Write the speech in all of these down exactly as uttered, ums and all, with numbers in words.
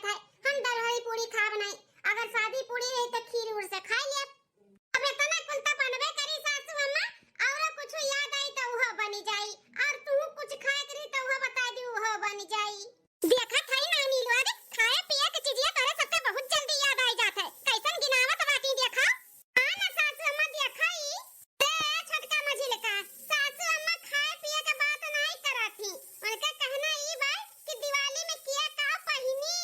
है, हम दरहरी पूरी खाब नहीं, अगर सादी पूरी रही तो खीर उर से खाई लेब। अब इतना कुल तो बनबे करी सासू अम्मा, और कुछ याद आई तो उहो बनी जाई, और तू कुछ खाए करी तो उहो बता दी, उहो बनी जाई। देखत हई ना नीलुआ रे, खाए पिए के चीजिया तोरे सबके बहुत जल्दी याद आई जात है। कैसन गिनावत बाटी देखा। हाँ ना सासू अम्मा देखा ई। रे छोटका मझिलका, सासू अम्मा खाए पिए के बात नाई करत ही। उनका कहना ई बा कि दिवाली में किया का पहिनी।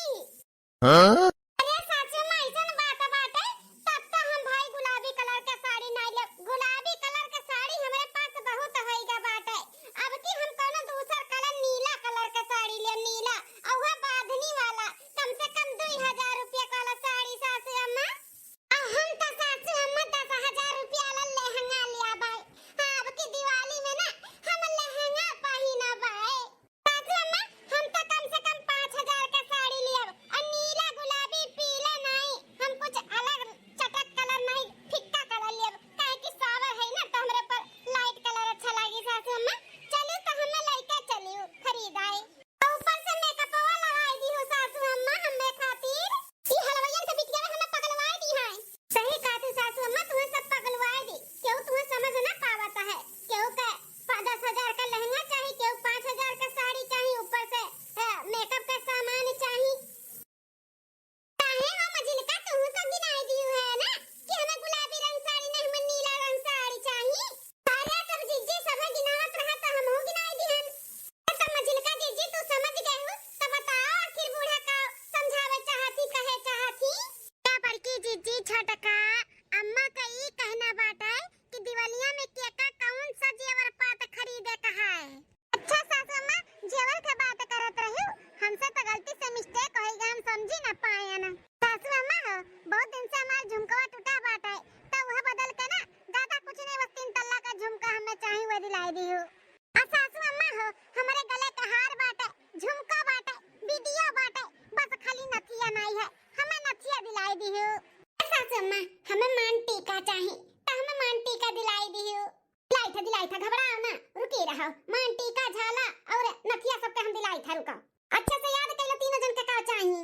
हाँ? अरे सासू अम्मा, ऐसन बात बाटे, तब तो हम भाई गुलाबी कलर के साड़ी नाई लेब। गुलाबी कलर के साड़ी हमरे पास बहुत होइगा बाटे। अब की हम कौनो दूसर कलर, नीला कलर के साड़ी लेब, नीला, और वह बांधनी वाला, कम से कम दुई हजार रुपया वाला साड़ी सासू अम्मा। आ हम तो सासू अम्मा दस हजार रुपया वाला लहंगा लिया बाय। हाँ, अब की दिवाली में ना हम लहंगा पहिना बाय। सासू अम्मा, हम तो कम से कम पाँच हजार का साड़ी लियब, और नीला, गुलाबी, पीला नहीं, हम कुछ अलग चटक कलर नहीं, फिक्का कलर लियब, काहे कि सावर है ना, तो हमरे ऊपर लाइट कलर अच्छा लागी। सासू अम्मा, चलू तो हमें लइके चलियो खरीदाए, और ऊपर से मेकअपवा लगाई दी हो सासू अम्मा हमें खातिर। ई हलवाइयन के बिटिया हमें पगलवाए दी है। सही कहत हू सासू अम्मा, तुहें सब पगलवाए दी। केहू तुहें समझ ना पावत है। केहू के प-, दस हजार का लहंगा चाही, केहू पाँच हजार का साड़ी चाही, ऊपर से, अ, मेकअप का सामान चाही। काहे हो मझिलका, तुहू सब गिनाई दियो है ना कि हमें गुलाबी रंग साड़ी नहीं, हमें नीला रंग साड़ी चाही। अरे सब जिज्जी सभे गिनावत रहा तो हमहू गिनाई दिहन। तो मझिलका जिज्जी, तू समझ गए हो, तो बताओ आखिर बूढ़ा का समझावे चाहत ही, कहे चाहत ही? का बड़की जिज्जी छोटका अम्मा का ई कहना बाटे कि दिवालिया में केका कौन सा जेवर पात खरीदे का है? अच्छा सासू अम्मा, जेवर के बात करत रही, हमसे तो गलती से मिस्टेक होई गए, हम समझी ना पाए ना। सासू अम्मा हो, बहुत दिन से हमार झुमकवा टूटा बाटे, तो वह बदल के ना ज्यादा कुछ नहीं, बस तीन तल्ला का झुमका हमें चाही, वह दिलाई दी हो। आ सासू अम्मा हो, हमरे गले के हार बाटे, झुमका बाटे, बिदिया बाटे, बस खाली नथिया नाई है, हमें नथिया दिलाई दिहु। ए सासू अम्मा, हमें मान टीका चाही, त हमें मान टीका दिलाई दिहु। दिलाई था, दिलाई था, घबराओ ना, रुकी रहो, मान टीका, झाला और नथिया सबके हम दिलाई था, रुको। अच्छा से याद कैलो, तीनों जन के का चाही?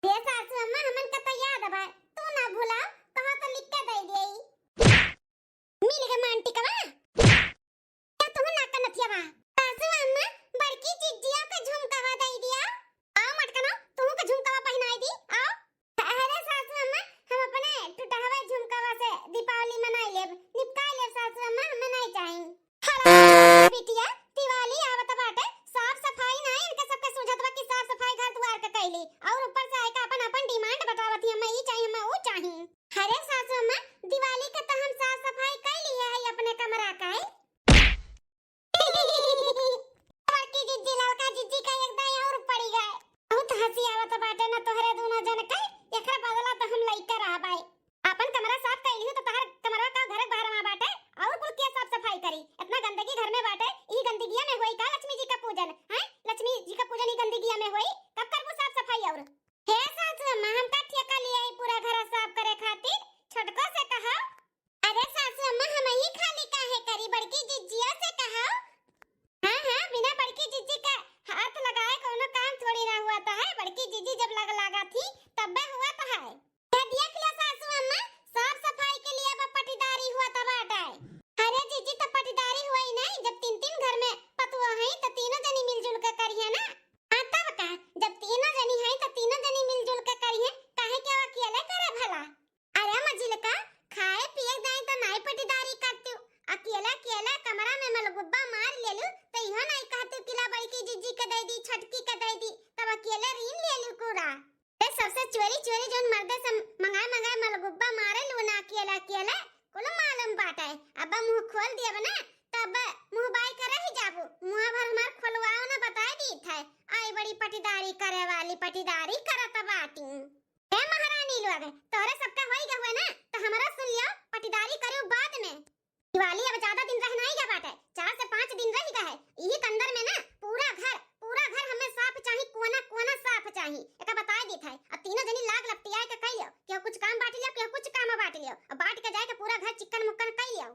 ए सासू अम्मा, हमन के तो याद बा, तू ना भुलाओ, कहो तो लिख के दे देई। मिल गए मान टीकवा। का तुहू नाक का नथिया बा? सासू अम्मा, बड़की जिज्जिया का झुमकावा दे दिया। आओ मटकनो, तुहू का झुमकावा पहनाई दी, आओ। अरे सासू अम्मा, हम अपने टुटहवा झुमकावा से दीपावली मनाई लेब, निपटाई लेब सासू अम्मा, हमें नहीं चाही। हरा बिटिया, दिवाली आवत बाटे, साफ सफाई ना इनके सबके सूझत बा कि साफ सफाई घर दुआर के कैली, और ऊपर से आके अपन अपन डिमांड बतावत ही, हमें ई चाही, हमें ऊ चाही। अरे सासू अम्मा, दिवाली के तो हम साफ सफाई कर लिए है अपने कमरा का। बड़की जिज्जी, लड़का जिज्जी का एक दाई और पड़ी गए। बहुत हंसी आवत बाटे ना तोहरे दोनों जन के, एकरा बदला तो हम लइका रहबाई। अपन कमरा साफ कर लिहू तो तोहर कमरा का घर बाहर में बाटे, और कुल के साफ सफाई करी? इतना गंदगी घर में बाटे, ई गंदगिया में होई का लक्ष्मी जी का पूजन? हैं, लक्ष्मी जी का पूजन ई गंदगिया में होई? कब करबू साफ सफाई और? हे सासू अम्मा, हम का ठेका लिए आई पूरा घर साफ करे खातिर? छोटको से कहा। अरे सासू अम्मा, हम ही खाली काहे करी, बड़की जिज्जिया से कहा। हाँ हाँ, बिना बड़की जिज्जी का हाथ लगाए कोनो काम थोड़ी ना हुआ था है। बड़की जिज्जी जब लग लगा थी तब हुआ था है। ये देख लो सासू अम्मा, साफ सफाई के लिए अब पटीदारी हुआ था बाटे। अरे जिज्जी, तो पटीदारी हुआ ही नहीं, जब तीन तीन घर में पतुआ है तो तीनों जनी मिलजुल के करिए ना। हाँ, तब का? जब तीनों जनी है, तो तीनों जनी मिलजुल के करिहे, काहे के अकेले करे भला? अरे मझिलका, खाए पिए के दाई तो नाई पटीदारी करती, अकेले अकेले कमरा में मलगुब्बा मार लेलू, तो इहो नाई कहती कि ला बड़की जिज्जी के दे दी, छोटकी के दे दी, तब अकेले रीन लेलू कूड़ा। ए, सबसे चोरी चोरी जौन मर्दे से मंगाए मंगाए मलगुब्बा मारे लू ना अकेले अकेले, कुल मालूम बाटे। अब मुंह खोल दियब ना, तब मुंह बाई करे ही जाबू। मुंह भर हमार खोलवाओ ना, बताए दीत है। आई बड़ी पटीदारी करे वाली, पटीदारी करत बाटी। ए महारानी लोग, तोहरे सबका होई गए हुए ना, तो हमारा सुन लियो, पटीदारी करियो बाद में। दिवाली अब ज्यादा दिन रह नाई गया बाटे, चार से पाँच दिन रह गया है। यही के अंदर में ना पूरा घर, पूरा घर हमें साफ चाही, कोना कोना साफ चाही। एका बताए दीत है। अब तीनों जनी लाग लपटियाए के कह लियो, केहू कुछ काम बांट लियो, केहू कुछ काम बांट लियो। अब बांट के जाए के पूरा घर चिक्कन मुक्कन कह लियो।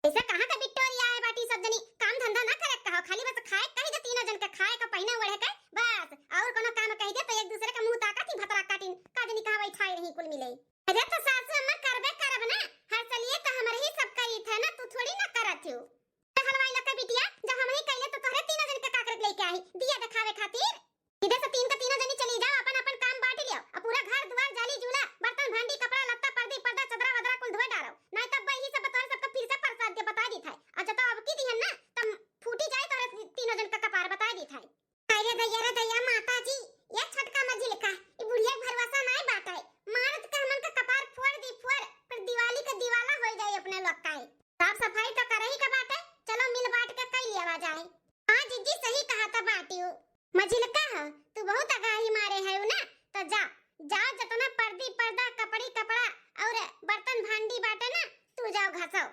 ऐसा कहाँ का बिट्टोरी आए बाटी सब जनी, काम धंधा ना करे कहो, खाली बस खाए कह दे, तीनों जन के खाए का, पहिने ओढ़े के, बस। और कोनो काम कह दे तो एक दूसरे का मुंह ताकत ही भतरा मिले। अरे तो सासू अम्मा करबे करब ना, हर सलिए तो हमरे ही सब करी थे ना, तू थोड़ी ना करत हो। तो हलवाई लका बिटिया, जब हम ही कैले तो तोहरे तीनों जन के काकर लेके आई, दिया दिखावे खातिर। इधर से तीन का तीनों जनी चली जाओ, अपन अपन काम बांट लियो, और पूरा घर दुआर जाली जूला, बर्तन भांडी, कपड़ा लत्ता, पर्दी पर्दा, चदरा वदरा कुल धोए डारो, नहीं तब यही सब तोहरे सबका फिर से प्रसाद दे बता दी था। और जब तो अब की दिहन ना, तब फूटी जाए तोहरे तीनों जन का कपार बता दी था। अरे दैया रे दैया माता जी, ये छोटका मझिलका, ई बुढ़िया के भरोसा नाय बाटे। मारत के हमन का कपार फोड़ दी फोड़, पर दिवाली का दिवाला होई जाई अपने लोग का। साफ सफाई तो करही का बाटे, चलो मिल बांट के कई लियावा जाए। हाँ जिज्जी सही कहा था बाटियो। मझिलका हो, तू बहुत अगाही मारे है ना, तो जा, जा जतना पर्दी पर्दा, कपड़ी कपड़ा और बर्तन भांडी बाटे ना, तू जाओ घसो।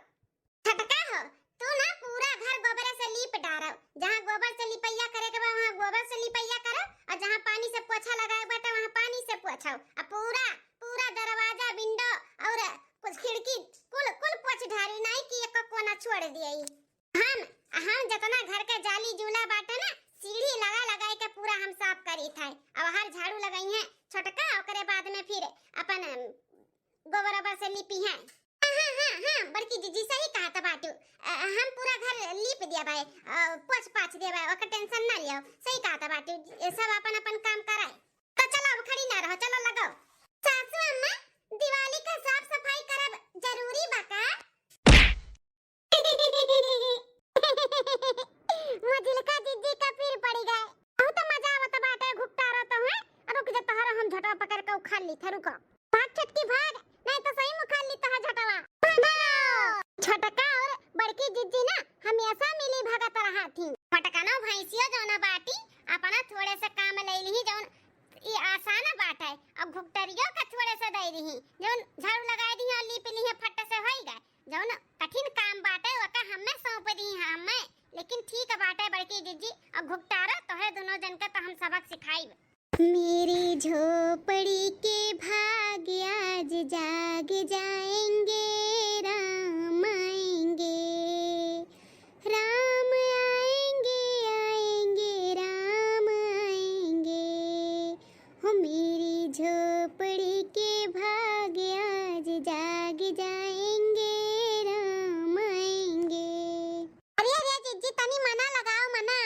छोटका हो, तू ना पूरा घर गोबरे से लीप डारो। जहाँ गोबर से लिपैया करे के बा, वहाँ गोबर से लिपैया करो, और जहाँ पानी से पोछा लगाए के बाटे, वहाँ पानी से पोछो। आ पूरा, पूरा दरवाजा, विंडो और कुछ खिड़की, कुल, कुल पोछ ढारी, नाई कि एक कोना छोड़ दिए। हम, हम जतना घर के जाली जूला बाटे ना, सीढ़ी लगा लगाए के पूरा हम साफ करी थे। अब हर झाड़ू लगाई है छोटका, ओकरे बाद में फिर अपन गोबर ओबर से लिपी है। हाँ, हाँ, हाँ, हाँ, बड़की जीजी सही कहा था बाटू। अ, हम पूरा घर लीप दिया भाई, अ, पोछ पाछ दिया भाई, ओकर टेंशन ना लियो। सही कहा था बाटू, ये सब अपन अपन काम कराए। तो चलो अब खड़ी ना रहो, चलो लगाओ। सासू अम्मा, दिवाली का साफ सफाई करब जरूरी बा का? मझिलका जीजी का पीर पड़ी गए। अब तो मजा आवत बाटे, घुकटा रहत है। रुक जा, तोहरा हम झटवा पकड़ के उखाड़ ली थे, रुको। भाग छोटकी भाग, नहीं तो सही में उखाड़ ली तोहरा झटवा। भागो। छोटका और बड़की जीजी ना हमेशा मिली भगत रहा थी। छोटका ना भैंसियो जौन बाटी, अपना थोड़े से काम ले ली, जौन ई आसान बाटे, अब घुकटरियो का थोड़े से दे दी, जौन झाड़ू लगाए दी और लीप ली है, फट से होई गए। जौन कठिन काम बाटे, ओका हमें सौंप दी हमें, लेकिन ठीक बाटे बड़की जीजी, अब घुकटारो तोहे दोनों जन के तो हम सबक सिखाइब। मेरी झोपड़ी के भाग आज जाग जाएंगे, राम आएंगे, राम आएंगे, आएंगे, राम आएंगे। हो मेरी झोपड़ी के भाग आज जाग जाएंगे, राम आएंगे। अरे, अरे, जीजी, तनी मना लगाओ, मना।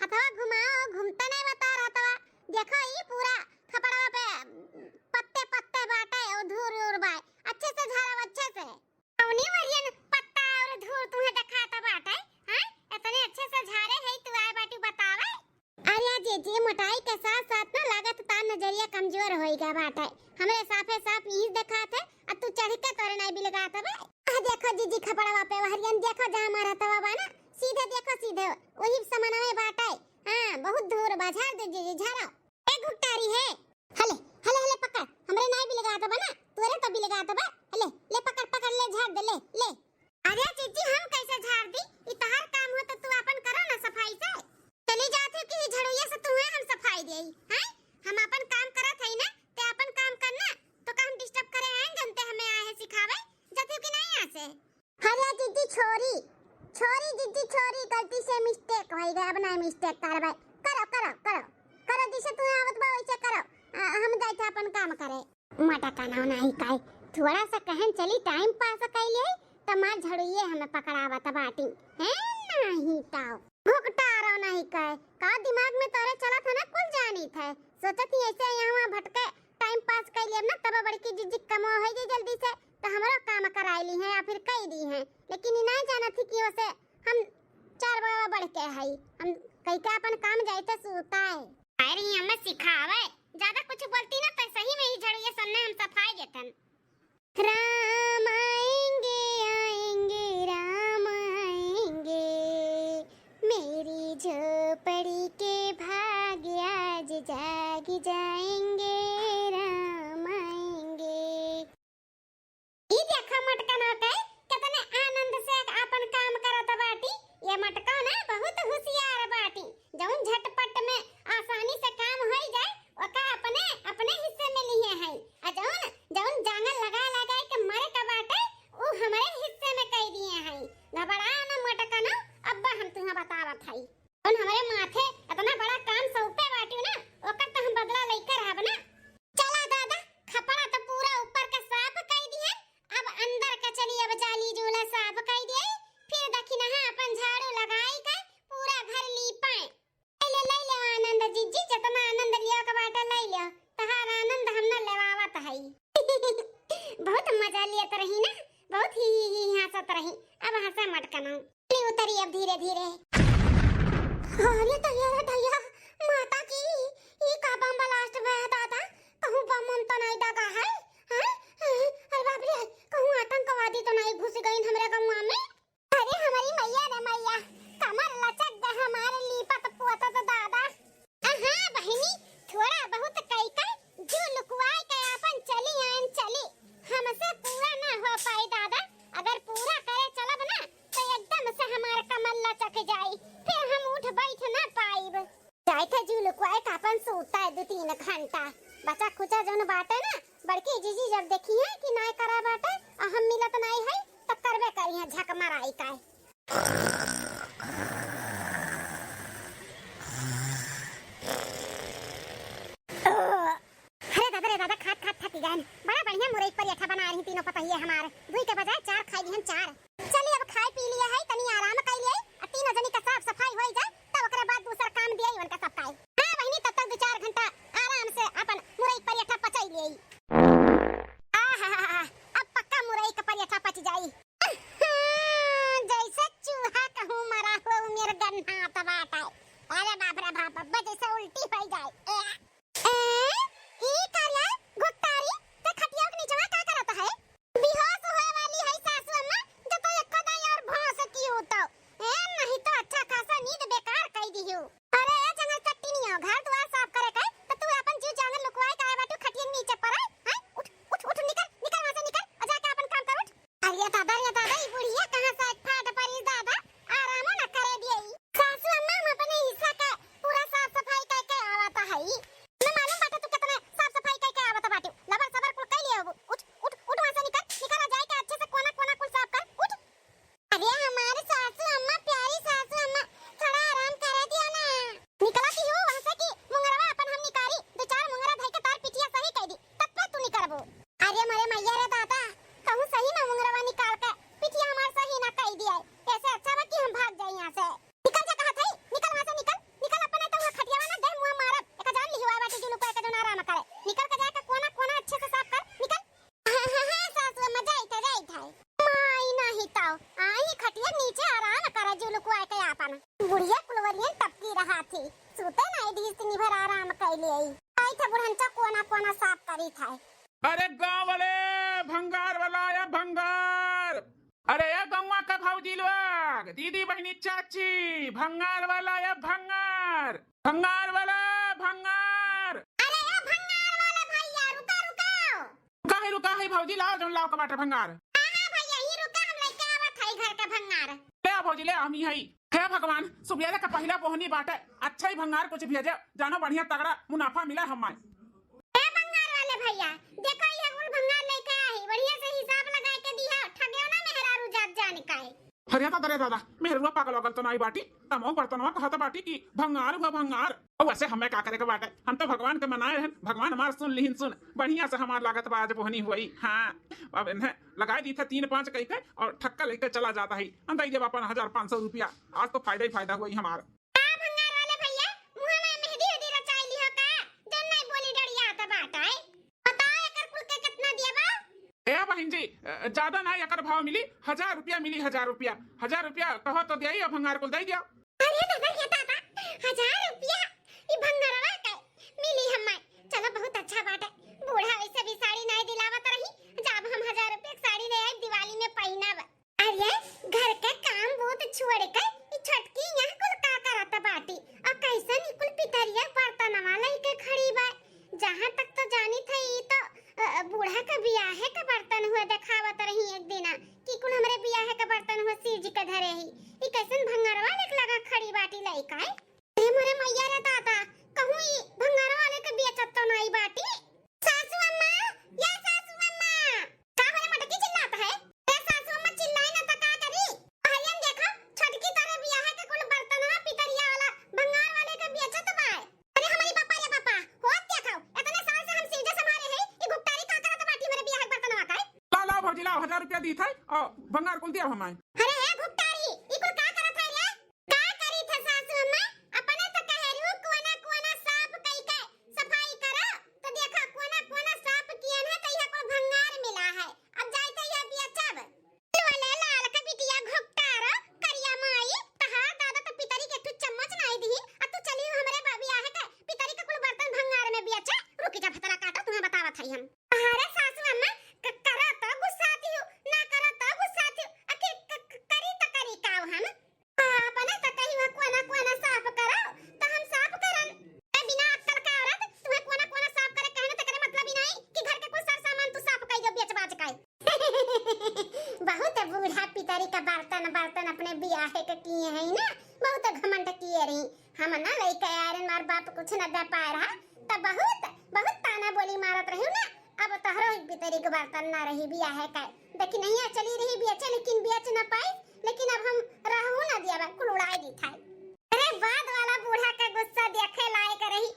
हथवा घुमाओ, घूमता नहीं बता रहा हथवा। देखो, ई पूरा खपड़वा पे पत्ते, पत्ते बाटे, और धूर, धूर बाय। अच्छे से झाड़ो, अच्छे से। कौनी वरियन पत्ता और धूर तुम्हें देखात बाटे, हाँ? इतने अच्छे से झारे है, तू आए बाटी बतावे? अरे जीजी, मोटाई के साथ साथ ना लागत तार नजरिया कमजोर होई गया बाटे। हमरे साफे साफ यही देखात है, आ तू चढ़ के तोरे नाई बिलगात बे। आ देखो जीजी, खपड़वा पे वहरियन देखो, जहाँ मारा तवा बा ना, सीधे देखो सीधे, वही समनवे बाटे। हाँ, बहुत धूर बा, झाड़ दे जीजी, झाड़ो। ए घुकटारी है। हले, हले, हले पकड़, हमरे नाई बिलगात बा ना, तोरे तो बिलगात बा। हले, ले पकड़, पकड़, ले झाड़ दे, ले, ले। अरे जीजी, हम कैसे झाड़ दी? ई तहार काम हो तो तू अपन करो ना सफाई से। चली जात है कि ई झड़ुइया से तुम्हें हम सफाई देई, हैं? हम अपन काम करत हई ना, ते अपन काम करना, तो का हम disturb करे आए, जनते हमें आए हैं सिखावे, जाती हो कि नहीं यहाँ से? अरे जीजी छोरी, छोरी जीजी छोरी, गलती से mistake होई गए, अब नहीं mistake करबे। करो, करो, करो, करो, जैसे तुम्हें आवत बा वैसे करो। आ, हम जाए थे अपन काम करे। मोटा काना नहीं काहे, थोड़ा सा कहन चली, time pass कैले, त मार झड़ुइये हमें पकड़ावत बाटी। हैं, नहीं ताओ। घुकटारो नहीं कहे, का दिमाग में तोरे चलत है ना, कुल जानी थे। सोचत ही ऐसे यहाँ भटके time pass कैले ना, तब बड़की जीजी कमो है जी जल्दी से, तो हमरो काम कराई ली है या फिर कई दी है। लेकिन ई नहीं जानत थी कि उसे हम चार बड़वा बढ़ के हई, हम कई के अपन काम जाए थे सूता है। अरे हमें सिखावे, ज्यादा कुछ बोलती ना तो सही में ही झड़ुइये सन्ने हम सफाई देतन। राम आएंगे, आएंगे, राम आएंगे, मेरी झोपड़ी के भाग आज जाग जाएंगे, राम आएंगे। ई देखा मटकनवा के, कितने आनंद से आपन काम करत बाटी। ये मटकन ना बहुत होशियार बाटी, जौन झटपट में आसानी से काम होई जाए, ओका अपने, अपने हिस्से में लिए हैं। आ जौन, जौन जांगर लगा लगा के मरे का बाटे, उ हमरे हिस्से में कई दिए हैं। घबरा ना मटकन, अब्बा हम तुहा बतावत हई। जौन हमरे माथे इतना बड़ा काम सौंपे बाटी ना, ओकर तो हम बदला लेकर रहब ना। चला दादा, खपड़ा तो पूरा ऊपर बहुत मजा लियत रही ना, बहुत ही, ही, ही हँसत रही। अब हँसा मत कमाऊ। चली उतरी अब धीरे धीरे। अरे दैया रे दैया, माता की, ई का बम blast बा दादा? कहूँ बम उम तो नहीं दगा है? हैं? अरे बाप रे, कहूँ आतंकवादी तो नहीं घुस गइन हमरे गौवा में? अरे हमारी मैया रे मैया, कमर लचक गए हमारे लीपत पोतत दादा। अहाँ बहिनी, थोड़ा बहुत कई के जू लुकवाए के आपन चली आइन चली, हमसे पूरा ना हो पाई दादा। अगर पूरा करे चलब ना तो एकदम से हमार कमर लचक जाई, फिर हम उठ बैठ ना पाइब। जाइत है जू लुकवाए के आपन सूता है दू तीन घंटा। बचा खुचा जौन बाटे ना, बड़की जीजी जब देखी है कि नाय करा बाटे, आ हम मिलत नाय है, तो करबे करी है झक मराई का। अरे दादा रे दादा, खात खात थकी गए। बड़ा बढ़िया मुरई परेठा बना रही तीनों पतहिए हमार। दुई के बजाय चार खाई लिहन, चार। चली अब खाई पी लिया है, तनी आराम कर लिए, आ तीनों जनी का साफ सफाई होई जाए, तब ओकरे बाद दूसर काम दिए उनका सब काई। हाँ बहिनी, तब तक दो चार घंटा आराम से अपन मुरई परेठा पचाई लिए। आहा, अब पक्का मुरई का परेठा पच जाई। जैसे चूहा कहूँ मरा हुआ उमेर गन्हात बाटे। अरे बाप रे बाप, अब जैसे उल्टी हो जाए। ए, ए, ई का रे घुट्टारी, ते खटिया के नीचवा का करत है? बेहोश होए वाली है सासू अम्मा, जो तो एको दाई और भौंस की हो तो। ए, नहीं तो अच्छा खासा नींद बेकार कर दी हो। अरे ए जंगल चट्टी नहीं हो, घर द्वार साफ करे के, तो तू अपन जीव जान लुकवाए काहे बाटू खटिया के नीचे पर, हैं? उठ, उठ, उठ, निकल, निकल वहाँ से निकल, और जाके अपन काम कर, उठ। अरे दादा, अरे दादा, ई बुढ़िया कहाँ से फाट पड़ी दादा, आरामो न करे दिए। सासू अम्मा, हम अपने हिस्सा के पूरा साफ सफाई करके आवत हई। न मालूम बाटे तू कितने साफ सफाई करके आवत बाटे। लबर सबर कुल कर लिए होबू। उठ, उठ, उठ वहाँ से निकल, निकल आ जाए के अच्छे से कोना कोना कुल साफ कर। उठ। अरे हमारे सासू अम्मा, प्यारी सासू अम्मा, थोड़ा आराम करे दियो ना। निकला की हो वहाँ से कि मुंगरवा अपन हम निकारी, दो चार मुंगरा धई के तार पिटिया सही कर दी, तब पे तू निकरबू। अरे मरे मैया रे दादा, कहूँ सही में मुंगरवा निकाल के पिटिया हमार सही ना कर दिया, ऐसे अच्छा बा कि हम भाग जाए यहाँ से। निकल जा कहत हई, निकल वहाँ से निकल, निकल अपने तो वहाँ खटियावा ना दे मुँह मारब, एका जान लिहवा बाटी जुलू को एका जौन आराम करे, निकल के जाके कोना कोना अच्छे से साफ कर, निकल। हाँ, हाँ, हाँ, सासू अम्मा, जाइत है, जाइत है। माई नाही ताऊ, आई खटिया नीचे आराम करा जुलुकुआ के आपन। बुढ़िया कुलवरियन टपकी रहा थी, सूते नाही दीस तिनी भर आराम कैले आई। आई थे बुढ़ंचा कोना कोना साफ करी था। अरे गाँव वाले, भंगार वाला आया भंगार। अरे ए गौवा का भौजी लोग, दीदी बहिनी चाची, भंगार वाला आया भंगार, भंगार वाला भंगार। अरे ए भंगार वाला भैया, रुका रुका। काहे रुका है भौजी, लाओ जौन लाओ के बाटे भंगार। हाँ, हाँ भैया, ही रुका, हम लइके आवत हई घर के भंगार। ले आ भौजी, ले आ, हम ही हई। हे भगवान, सुबेरे का पहिला बोहनी बाटे, अच्छा ही भंगार कुछ भेजे, जानो बढ़िया तगड़ा मुनाफा मिला हमार। ए भंगार वाले भैया, देखो ये कुल भंगार लइके आई, बढ़िया से हिसाब लगा के दिया, ठगेओ ना मेहरारू जात जान काहे। अरे दादा रे दादा, मेहरुआ पागल वागल तो नाई बाटी, तमो बर्तनवा कहत बाटी कि भंगार हुआ भंगार। और वैसे हमें का करे के बाटे, हम तो भगवान के मनाए रहन, भगवान हमार सुन लिहिन सुन, बढ़िया से हमार लागत बा आज बोहनी हुई। हाँ, अब इन्हें लगाई दी था तीन पाँच कई के और ठक्का लेके चला जाता है। हम दे देब अपन हजार पाँच सौ रुपया, आज तो फायदा ही फायदा हुई हमार। का भंगार वाले भैया, मुँह में मेहंदी उदी रचाई लिहो का? जौन नहीं बोली डरिया आता बाटे। बताओ एकर कुल के कितना दिया बा? ए बहिन जी, अ, ज्यादा ना एकर भाव मिली, हजार रुपया मिली, हजार रुपया, हजार रुपया कहो तो दिया, अब भंगार कुल दे दिया। अरे दादा, ये दादा, हजार रुपया ई भंगारवा के मिली हमें। चलो बहुत अच्छा बाटे, बूढ़ा वैसे भी साड़ी नहीं दिलावत रही, जब हम हजार रुपया के साड़ी ले आई दिवाली में पहनब। अरे, घर के काम बूत छोड़ के ई छोटकी यहाँ कुल का करत बाटी? और कैसन ई कुल पितरिया बर्तनवा लइके खड़ी बा? जहाँ तक तो जानी थे, ई तो, अ, बूढ़ा के बियाहे के बर्तन हुए देखावत रही एक दिना, कि कुल हमरे बियाहे के बर्तन हुए शिव जी के धरे ही। ई कैसन भंगारवा लेके लगा खड़ी बाटी लइका है? अरे मोरे मैया रे दादा, कहूँ ई भंगार वाले के बेचत तो नाई बाटी। सासू अम्मा, या सासू अम्मा। का हो रे मटकी चिल्लात है? ए सासू अम्मा चिल्लाई ना त का करी? अहरियन देखो, छोटकी तोरे बियाह के कुल बर्तनवा पितरिया वाला भंगार वाले के बेचत बा। अरे हमारी पापा रे पापा, होत देखो, इतने साल से हम सिरजा संभारे है, ई घुपटारी का करत बाटी हमरे बियाह के बर्तनवा का? लाओ, लाओ भौजी, लाओ, हजार रुपया दी था, और भंगार कुल दिया हमारे। अरे हे घुपटारी, ई कुल का करत है रे? का करी थे सासू अम्मा? अपने तो कहे रू कोना कोना साफ कई के सफाई करो, तो देखो कोना कोना साफ किया ना, तो हम। अरे सासू अम्मा, क-, करो तो गुस्साती हो, ना करो तो गुस्साती हो। अके क-, क-, करी तो करी काव हम? अपने तो कही हुआ कोना कोना साफ करो, तो हम साफ करन। ए बिना अक्कल का औरत, तुम्हें कोना कोना साफ करे कहने तकरे मतलब ही नहीं कि घर के कुल सर सामान तू साफ कर दो बेच बाच के। बहुत बूढ़ा पितरी का बर्तन, बर्तन अपने बियाहे के किए हैं ना, बहुत घमंड किए रही। हम ना लइके आए रहन, मार बाप कुछ न दे पाए रहा, तब बहुत, बहुत ताना बोली मारत रही ना। अब तोहरो एक पितरी के बर्तन ना रही बियाहे का। देखी नहीं चली रही बेचे, लेकिन बेच ना पाई, लेकिन अब हम रहू ना दिया बा, कुल उड़ाई दी था। अरे बाद वाला बूढ़ा का गुस्सा देखे लायक रही।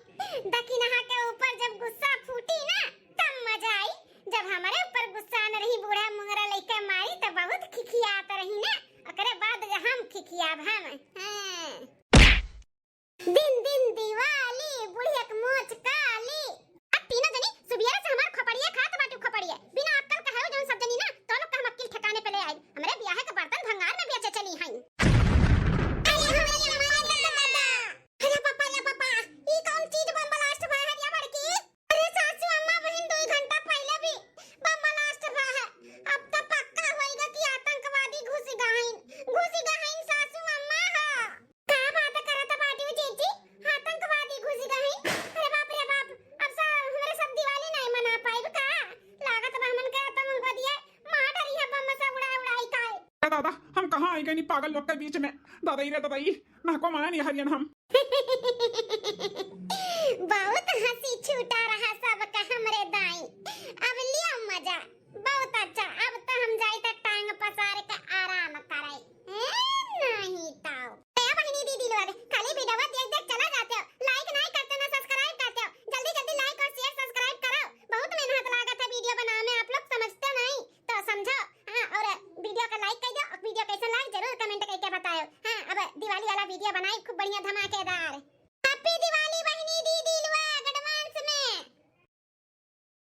दखिनहा के ऊपर जब गुस्सा फूटी ना, तब मजा आई। जब हमारे ऊपर गुस्सा न रही, बूढ़ा मुंगरा लइके मारी, तो बहुत खिखियात रही ना। ओकरे बाद हम खिखियाब हम। हाँ। दिन दिन दिवाली, बुढ़िया के मोच काली। अब तीनों जनी सुबेरे से हमार खोपड़िया खात बाटू खोपड़िया। बिना अक्कल कहे हो जौन सब जनी ना, तो लोग का हम अक्किल ठिकाने पे ले आई। हमरे बियाहे के बर्तन भंगार में बेचे चली हई। अरे हमरे अम्मा, दादा, दादा। अरे पापा, या पापा, ई कौन चीज बम blast भा है या बड़की? अरे सासू अम्मा, बहिन, दो घंटा पहले भी बम blast भा है। अब तो पक्का होइगा कि आतंकवादी घुस गहिन, घुस गहिन सासू अम्मा हा। का बात करत बाटी जीजी? आतंकवादी घुस गहिन? अरे बाप रे बाप, अब सा-, हमरे सब दिवाली नहीं मना पाइब का? लागत बा हमन के आतंकवादी है, मार डरी है बम से उड़ा उड़ाई का। ए दादा, हम कहाँ आई गई पागल लोग के बीच में? दादाई रे दादाई, ना को माया नहीं हरियन हम। बहुत हंसी छूटा रहा सबका हमरे दाई। अब लियो मजा, बहुत अच्छा। अब तो हम जाई त टांग पसार के आराम करे। ए, नहीं तो। ए बहिनी दीदी लोग, खाली video देख देख चला जाते हो, like नहीं करते ना subscribe करते हो। जल्दी जल्दी like और share subscribe करो, बहुत मेहनत लागत है video बनावे में, आप लोग समझते नहीं तो समझो। हाँ, और video का like कर दो, और video कैसन लाग जरूर comment करके बताओ। हाँ, अब दिवाली वाला video बनाई खूब बढ़िया धमाकेदार।